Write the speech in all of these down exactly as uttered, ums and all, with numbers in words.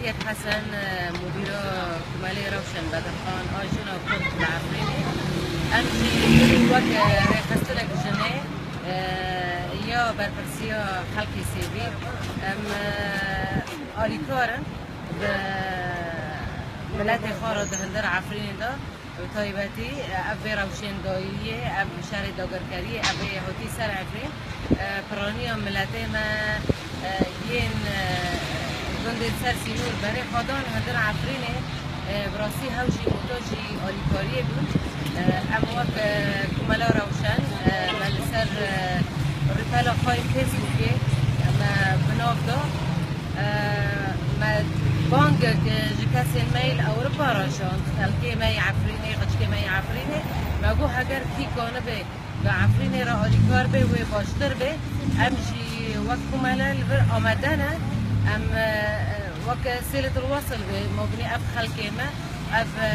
Yek Hesen, e, mudîra Kumelê Rewşen Bedirxan a jina Kurd li Efrînê. Em jî wek, e, rêxistinek jinê, e, ya berpirsiya xelkê sivîl, em, e, alîkar in bi miletê xwe re di hundir Efrînê de. Bi taybetî, e, ev vê rewşên dayiyê, ev şerê dagirkeriyê, ev ê hatî ser Efrîn, e, piraniya miletê me, e, yên, e, gundên ser sînor berê xwe dan hundir Efrînê, e, bi rastî hew jî muhtac jî alîkariyê bûn. E, em wek, e, Komela Rewşen, e, me li ser, e, rûpela xwe yê Facebookê me bi nav da. Me bangek ji kesên me yê li Ewropa re şand, xelkê me yê Efrînê, xiçkê me yê Efrînê. Me got, heger kî kanibe bi Efrînê re alîkar be, wê baştir be. Em jî wek Komela li vir amade ne. Em, e, wek sêlê dilwesil be, ma binê ev xelkê me, ev, e,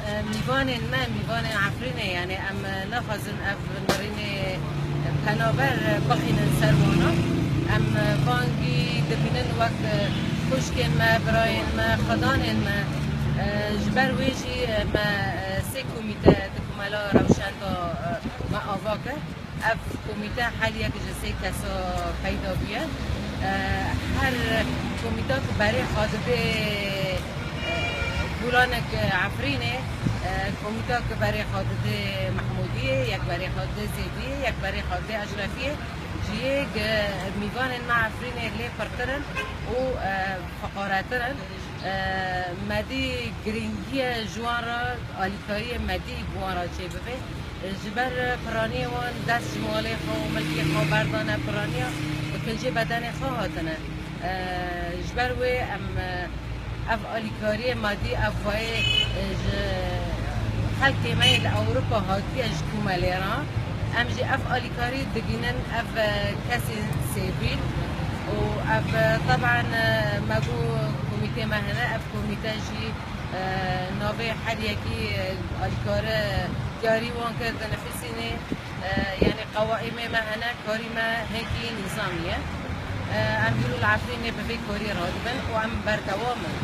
E, mîvanên me, mîvanên Efrînê, yani em, e, naxwazin ev nirînê penaber, e, bixînin ser wana. Em, e, vangî dibînin wek, e, xwişkên me, birayên me, xwedanên me. E, ji ber wê jî, e, me, e, sê komîte di Komela Rewşen de, e, me ava kir. Ev komîte her yek ji sê kesa peyda bûye. E, her komîta ku berê xwe didê, e, gulanek Efrînê, e, komîta ku berê xwe didê Mehmûdiyê, yek berê xwe didê Zêdiyê, yek berê xwe didê Eşrefiyê, cihê ku mîvanên me Efrînê lê pirtir in û, e, feqaretir in. E, me dî girîngiye ji wan re alîkariyê me dî bi wan re çêbibe. Ji ber piraniyê wan dest ji malê xwe û milkê xwe berdane piraniya, bi kincê bedenê xwe hatine. E, ji ber wê em, e, ev alîkariyê madî, ev wayê, e, ji xelkê me yê li Ewropa hatiye ji Komelê re. Em jî ev alîkarî digînin ev, e, kesên sivîl û ev, e, teban, e, me got komîtê me hene, ev komîte jî, e, navê her yekî, e, alîkar e, diyarî wan kir, dinifisînê, e, yani qewaîmê me hene, karî me hêkî nîzamî ye. E, em îro li Efrînê bi vê karî radibin û em berdewam in.